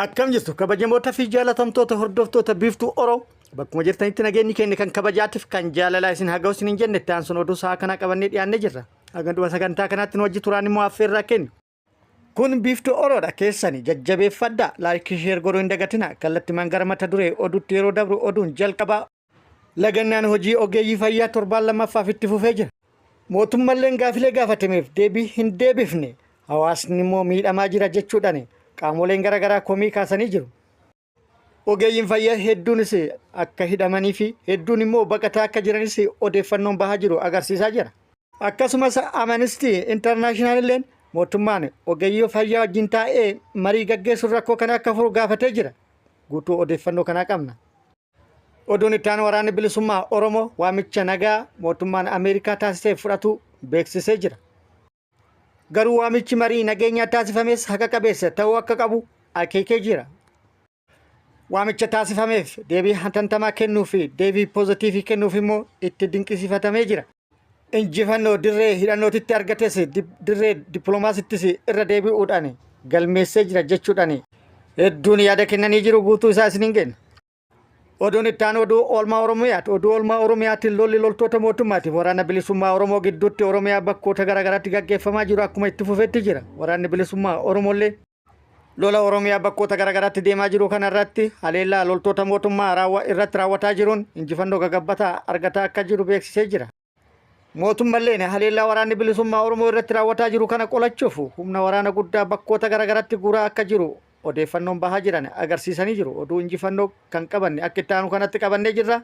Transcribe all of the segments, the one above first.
Akkam jirtu kabajamoota fi jaalatamtoota hordoftoota Biiftuu Oro, bakkuma jirtanitti nageenyi keenya kan kabajaatiif kan jaalalaa isin haa ga'u isin hin jenne. Itti aansuun oduu sa'a kanaa qabannee dhiyaannee jirra. Haga dhuma sagantaa kanaatti nu wajji turaan immoo affeerraa kennu. Kun Biiftuu Oroodha, keessani jajjabeeffadhaa, like, share godhuu hin dagatina. Kallattimaan gara mata duree oduutti yeroo dabru, oduun jalqabaa lagannaan hojii ogeeyyii fayyaa torbaan lammaffaaf itti fufee jira. Mootummalleen gaafilee gaafatameef deebii hin deebifne, hawaasni immoo miidhamaa jira jechuudhaan qaamoleen garaagaraa komii kaasanii jiru. Ogeeyyiin fayyaa hedduunis akka hidhamanii fi hedduun immoo baqataa akka jiranis odeeffannoon bahaa jiru agarsiisaa jira. Akkasumas Amnesty International illeen mootummaan ogeeyyii fayyaa wajjin taa'ee marii gaggeessuun rakkoo kana akka furu gaafatee jira. Guutuu odeeffannoo kanaa qabna. Oduun itti aanu, Waraanni Bilisummaa Oromoo waamicha nagaa mootummaan Ameerikaa taasisee fudhatu beeksisee jira. Garuu waamichi marii nageenyaa taasifames haqa qabeessa ta'uu akka qabu akeekee jira. Waamicha taasifameef deebii hatantamaa kennuu fi deebii poozitiivii kennuuf immoo itti dinqisiifatamee jira. Injifannoo dirree hidhannootitti argates dirree dippiloomaasittis irra deebi'uudhaan galmeessee jira jechuudhaan hedduun yaada kennanii jiru. Guutuu isaa isiniin kenna. Oduun itti aanu oduu oolmaa Oromiyaati. Oduu oolmaa Oromiyaatiin lolli loltoota mootummaatiif Waraana Bilisummaa Oromoo gidduutti Oromiyaa bakkoota garaagaraatti gaggeeffamaa jiru akkuma itti fufetti jira. Waraanni Bilisummaa Oromollee lola Oromiyaa bakkoota garaagaraatti deemaa jiru kanarratti haleellaa loltoota mootummaa irratti raawwataa jiruun injifannoo gagabbataa argataa akka jiru beeksisee jira. Mootummalleen haleellaa Waraanni Bilisummaa Oromoo irratti raawwataa jiru kana qolachuuf humna waraana guddaa bakkoota garaagaraatti guuraa akka jiru odeeffannoon bahaa jiran agarsiisanii jiru. Oduu injifannoo kan qabanne akka itti aanu kanatti qabannee jirra.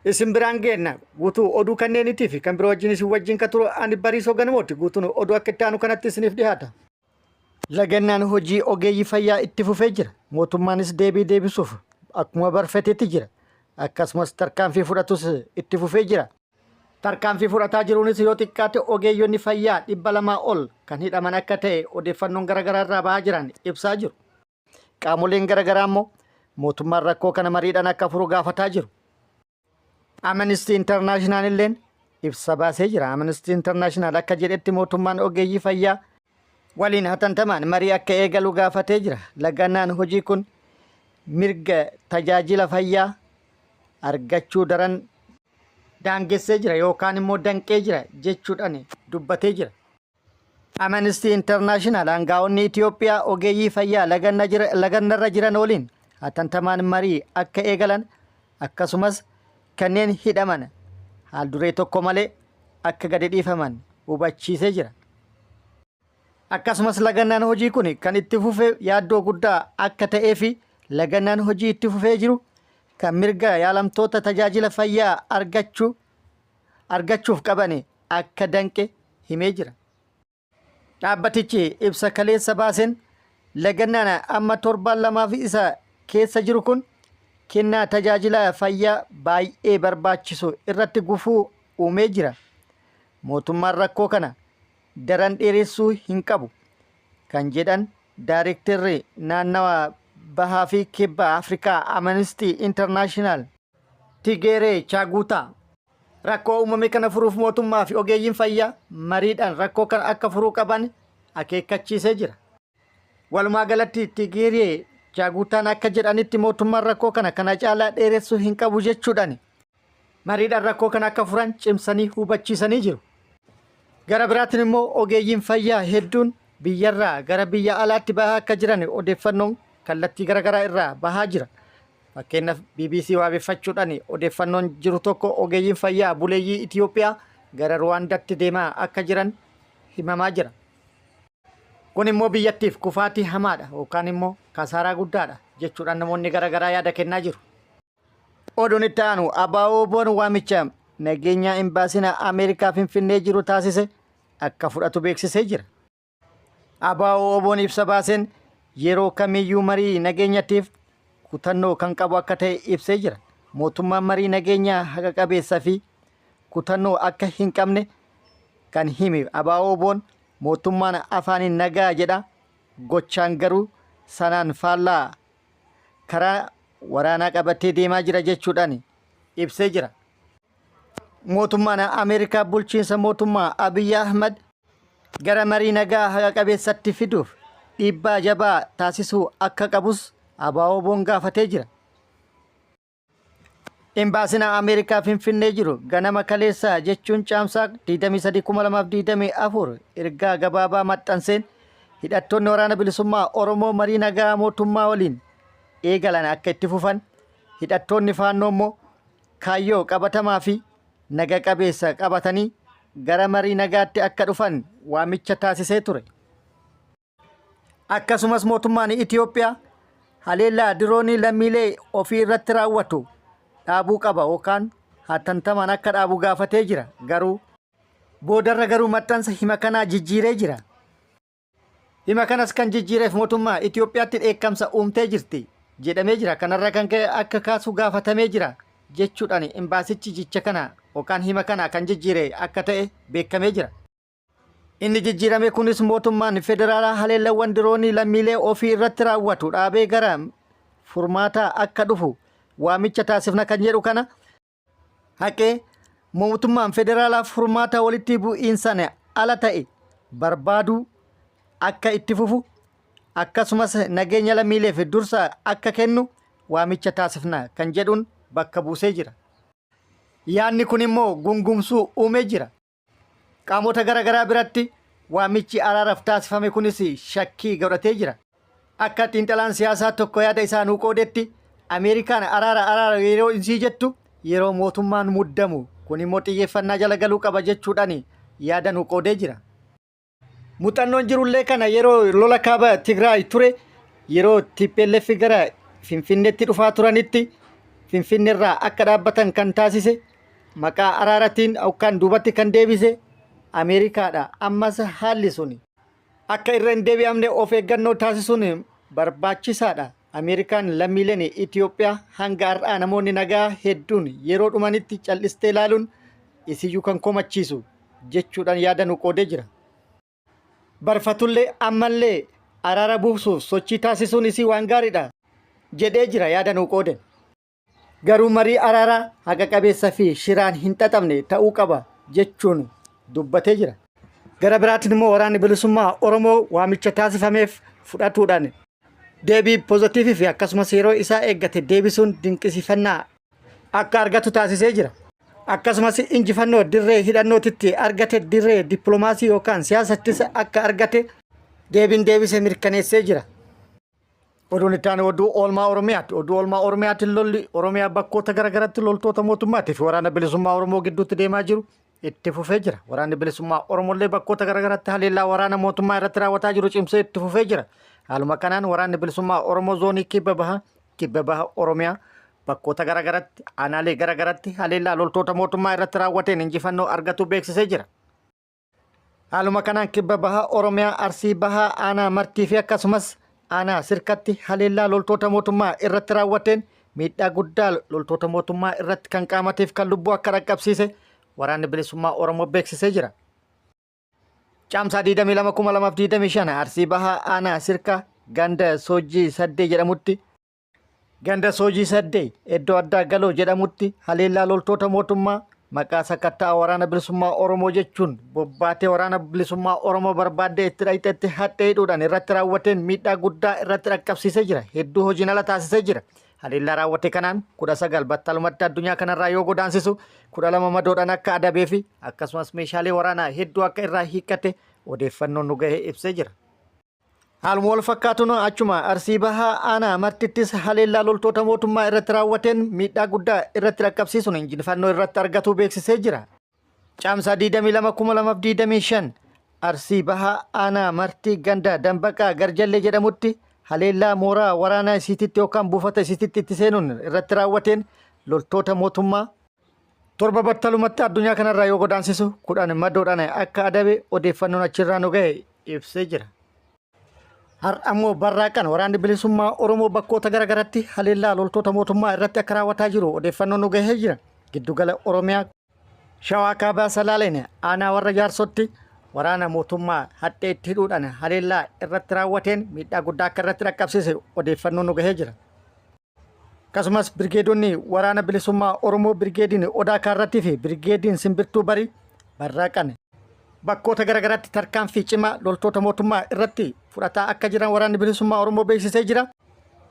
Isin biraan geenna. Guutuu oduu kanneenitii fi kan biroo wajjin isin wajjin kan turu ani Bariisoo Ganamooti. Guutuun oduu akka itti aanu kanatti isiniif dhiyaata. Lagannaan hojii ogeeyyii fayyaa itti fufee jira. Mootummaanis deebii deebisuuf akkuma barfatetti jira. Akkasumas tarkaanfii fudhatus itti fufee jira. Tarkaanfii fudhataa jiruunis yoo xiqqaate ogeeyyonni fayyaa 200 ol kan hidhaman akka ta'e odeeffannoon garaagaraa irraa bahaa jiran ibsaa jiru. Qaamoleen garaagaraa immoo mootummaan rakkoo kana mariidhaan akka furu gaafataa jiru. Amnesty International illeen ibsa baasee jira. Amnesty International akka jedhetti mootummaan ogeeyyii fayyaa waliin hatantamaan marii akka eegalu gaafatee jira. Lagannaan hojii kun mirga tajaajila fayyaa argachuu daran daangessee jira yookaan immoo danqee jira jechuudhaan dubbatee jira. Amnesty International aangaa'onni Itoophiyaa ogeeyyii fayyaa lagannarra jiran waliin hatantamaan marii akka eegalan, akkasumas kanneen hidhaman haal duree tokko malee akka gadi dhiifaman hubachiisee jira. Akkasumas lagannaan hojii kun kan itti fufe yaaddoo guddaa akka ta'ee fi lagannaan hojii itti fufee jiru kan mirga yaalamtoota tajaajila fayyaa argachuuf qaban akka danqe himee jira. Dhaabbatichi ibsa kaleessa baaseen lagannaan amma torbaan lamaaf isa keessa jiru kun kennaa tajaajila fayyaa baay'ee barbaachisu irratti gufuu uumee jira. Mootummaan rakkoo kana daran dheeressuu hin qabu kan jedhan Daarektarri naannawa Bahaa fi Kibba Afrikaa Amnesty International Tigeeree Chaaguutaa, rakkoo uumame kana furuuf mootummaa fi ogeeyyiin fayyaa mariidhaan rakkoo kana akka furuu qaban akeekkachiisee jira. Walumaa galatti Tigeeree Chaaguutaan akka jedhanitti mootummaan rakkoo kana kana caalaa dheeressuu hin qabu jechuudhaan mariidhaan rakkoo kana akka furan cimsanii hubachiisanii jiru. Gara biraatiin immoo ogeeyyiin fayyaa hedduun biyyarraa gara biyya alaatti bahaa akka jiran odeeffannoon kallattii garaagaraa irraa bahaa jira. Fakkeenyaaf BBC waabeffachuudhaan odeeffannoon jiru tokko ogeeyyiin fayyaa buleeyyii Itoophiyaa gara Ruwaandaatti deemaa akka jiran himamaa jira. Kun immoo biyyattiif kufaatii hamaadha yookaan immoo kasaaraa guddaadha jechuudhaan namoonni garaagaraa yaada kennaa jiru. Oduun itti aanu, ABO-WBOn waamicha nageenyaa imbaasiin Ameerikaa Finfinnee jiru taasise akka fudhatu beeksisee jira. ABO-WBOn ibsa baaseen yeroo kamiyyuu marii nageenyatiif kutannoo kan qabu akka ta'e ibsee jira. Mootummaan marii nageenyaa haqa qabeessa fi kutannoo akka hin qabne kan hime ABO-WBOn, mootummaan afaaniin nagaa jedha, gochaan garuu sanaan faallaa karaa waraanaa qabatee deemaa jira jechuudhaan ibsee jira. Mootummaan Ameerikaa bulchiinsa mootummaa Abiy Ahmad gara marii nagaa haqa qabeessatti fiduuf dhiibbaa jabaa taasisuu akka qabus ABO-WBOn gaafatee jira. Imbaasiin Ameerikaa Finfinnee jiru ganama kaleessaa jechuun Caamsaa 23,2024 ergaa gabaabaa maxxanseen hidhattoonni Waraana Bilisummaa Oromoo marii nagaa mootummaa waliin eegalan akka itti fufan, hidhattoonni Faannoo immoo kaayyoo qabatamaa fi naga qabeessa qabatanii gara marii nagaatti akka dhufan waamicha taasisee ture. Akkasumas mootummaan Itiyoophiyaa haleellaa diroonii lammiilee ofii irratti raawwatu dhaabuu qaba yookaan hatantamaan akka dhaabu gaafatee jira. Garuu boodarra garuu maxxansa hima kanaa jijjiiree jira. Hima kanas kan jijjiireef mootummaa Itiyoophiyaatti dheekkamsa uumtee jirti jedhamee jira. Kanarraa kan ka'e akka kaasu gaafatamee jira jechuudhaan imbaasichi jicha kana yookaan hima kana kan jijjiire akka ta'e beekamee jira. Inni jijjiirame kunis mootummaan federaalaa haleellawwan diroonii lammiilee ofii irratti raawwatu dhaabee gara furmaataa akka dhufu waamicha taasifna kan jedhu kana haqee mootummaan federaalaa furmaata walitti bu'iinsan ala ta'e barbaaduu akka itti fufu akkasumas nageenya lammiileef dursa akka kennu waamicha taasifna kan jedhuun bakka buusee jira. Yaadni kun immoo gungumsuu uumee jira. Qaamota gara garaa biratti waamichi araaraaf taasifame kunis shakkii godhatee jira. Akka xiinxalaan siyaasaa tokko yaada isaa nuu qoodetti Ameerikaan araara araara yeroo isii jettu yeroo mootummaan muddamu kun immoo xiyyeeffannaa jala galuu qaba jechuudhaan yaada nuu qoodee jira. Muuxannoon jirullee kana yeroo lola kaaba Tigraay ture yeroo TPLF gara Finfinneetti dhufaa turanitti Finfinneerraa akka dhaabbatan kan taasise maqaa araaratiin yookaan duubatti kan deebise Ameerikaadha. Ammas haalli sun akka irra hin deebi'amne of eeggannoo taasisuun barbaachisaadha. Ameerikaan lammiileen Itoophiyaa hanga har'aa namoonni nagaa hedduun yeroo dhumanitti cal'istee ilaaluun isiyyuu kan komachiisu jechuudhaan yaada nu qoodee jira. Barfatullee ammallee araara buusuuf sochii taasisuun isii waan gaariidha jedhee jira yaada nu qooden. Garuu marii araaraa haqa qabeessa fi shiraan hin xaxamne ta'uu qaba jechuun dubbatee jira. Gara biraatiin immoo waraanni bilisummaa Oromoo waamicha taasifameef fudhatuudhaan deebii pozitiivii fi akkasumas yeroo isaa eeggate deebisuun dinqisiifannaa akka argatu taasisee jira. Akkasumas injifannoo dirree hidhannootitti argate dirree dippiloomaasii yookaan siyaasattis akka argate deebiin deebise mirkaneessee jira. Oduun itti aanu oduu oolmaa Oromiyaati. Oduu oolmaa Oromiyaatiin lolli Oromiyaa bakkoota garaagaraatti loltoota mootummaatii fi waraana bilisummaa Oromoo gidduutti deemaa jiru itti fufee jira. Waraanni bilisummaa Oromollee bakkoota garaagaraatti haleellaa waraana mootummaa irratti raawwataa jiru cimsee itti fufee jira. Haaluma kanaan waraanni bilisummaa Oromoo zoonii kibba baha kibba baha Oromiyaa bakkoota garaagaraatti aanaalee garaagaraatti haleellaa loltoota mootummaa irratti raawwateen injifannoo argatu beeksisee jira. Haaluma kanaan kibba baha Oromiyaa Arsii bahaa aanaa Martii fi akkasumas aanaa Sirkatti haleellaa loltoota mootummaa irratti raawwateen miidhaa guddaa loltoota mootummaa irratti kan qaamatiif kan lubbuu akka dhaqqabsiise waraanni bilisummaa Oromoo beeksisee jira. Caamsaa 22,2025 Arsii bahaa aanaa Sirka ganda Soojjii Saddee jedhamutti Ganda Soojii Saddee iddoo addaa Galoo jedhamutti haleellaa loltoota mootummaa maqaa sakatta'a waraana bilisummaa Oromoo jechuun bobbaatee waraana bilisummaa Oromoo barbaaddee itti dhayxetti haxxee hidhuudhaan irratti raawwateen miidhaa guddaa irratti dhaqqabsiisee jira. Hedduu hojiin ala taasisee jira. Haleellaa raawwate kanaan 19 battalumatti addunyaa kanarraa yoo godaansisu 12 madoodhaan akka adabee fi akkasumas meeshaalee waraanaa hedduu akka irraa hiikkate odeeffannoon nu gahe ibsee jira. Haaluma wal fakkaatuun achuma Arsii Bahaa aanaa Martittis haleellaa loltoota mootummaa irratti raawwateen miidhaa guddaa irratti dhaqqabsiisuun injifannoo irratti argatuu beeksisee jira. Caamsaa 22,2025 Arsii Bahaa aanaa Martii ganda Dambaqaa Garjallee jedhamutti haleellaa mooraa waraanaa isiititti yookaan buufata isiititti itti seenuun irratti raawwateen loltoota mootummaa 7 battalumatti addunyaa kanarraa yoo godaansisu 10 madoodhaan akka adabe odeeffannoon achirraa nu gahe ibsee jira. Har'a immoo barraaqan waraanni bilisummaa Oromoo bakkoota garaagaratti haleellaa loltoota mootummaa irratti akka raawwataa jiru odeeffannoon nu gahee jira. Giddugala Oromiyaa Shawaa Kaabaa Salaaleen aanaa warra Jaarsotti waraana mootummaa haxxee itti hidhuudhaan haleellaa irratti raawwateen miidhaa guddaa akka irratti dhaqqabsiise odeeffannoon nu gahee jira. Akkasumas birgeedonni waraana bilisummaa Oromoo birgeediin Odaa Kaarrattii fi birgeediin Simbirtuu Barii barraaqan Bakkoota garaagaraatti tarkaanfii cimaa loltoota mootummaa irratti fudhataa akka jiran Waraanni Bilisummaa Oromoo beeksisee jira.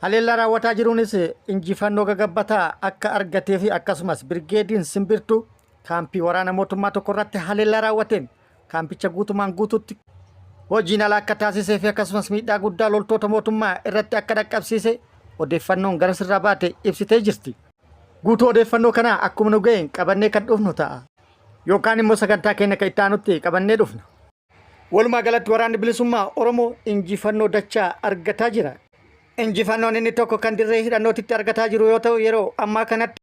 Haleellaa raawwataa jiruunis injifannoo gagabbataa akka argatee fi akkasumas birgeediin Simbirtuu kaampii waraana mootummaa tokko irratti haleellaa raawwateen kaampicha guutumaan guututti hojiin ala akka taasisee fi akkasumas miidhaa guddaa loltoota mootummaa irratti akka dhaqqabsiise odeeffannoon gara sirraa baate ibsitee jirti. Guutuu odeeffannoo kanaa akkuma nu ga'een qabannee kan dhufnu ta'a. Yookaan immoo sagantaa keenya kan itti aanutti qabannee dhufna. Walumaa galatti waraanni bilisummaa Oromoo injifannoo dachaa argataa jira. Injifannoon inni tokko kan dirree hidhannootitti argataa jiru yoo ta'u yeroo ammaa kanatti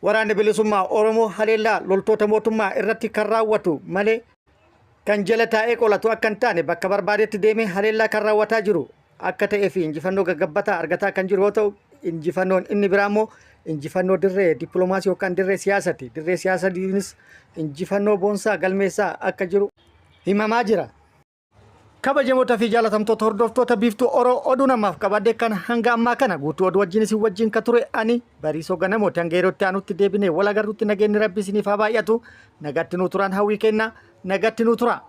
waraanni bilisummaa Oromoo haleellaa loltoota mootummaa irratti kan raawwatu malee kan jala taa'ee qolatu akka hin taane bakka barbaadetti deemee haleellaa kan raawwataa jiru akka ta'ee fi injifannoo gaggabbataa argataa kan jiru yoo ta'u injifannoon inni biraa immoo injifannoo dirree dippiloomaasii yookaan dirree siyaasati. Dirree siyaasatiinis injifannoo boonsaa galmeessaa akka jiru himamaa jira. Kabajamoota fi jaalatamtoota hordoftoota Biiftuu Oro oduu namaaf qabadhe kan hanga ammaa kana guutuu oduu wajjin isin wajjin ka ture ani Bariisoo Ganamooti. Hanga yeroo itti aanutti deebinee wal agarrutti nageenyi Rabbi isiniif haa baay'atu. Nagatti nuu turaan hawwii kenna. Nagatti nuu tura.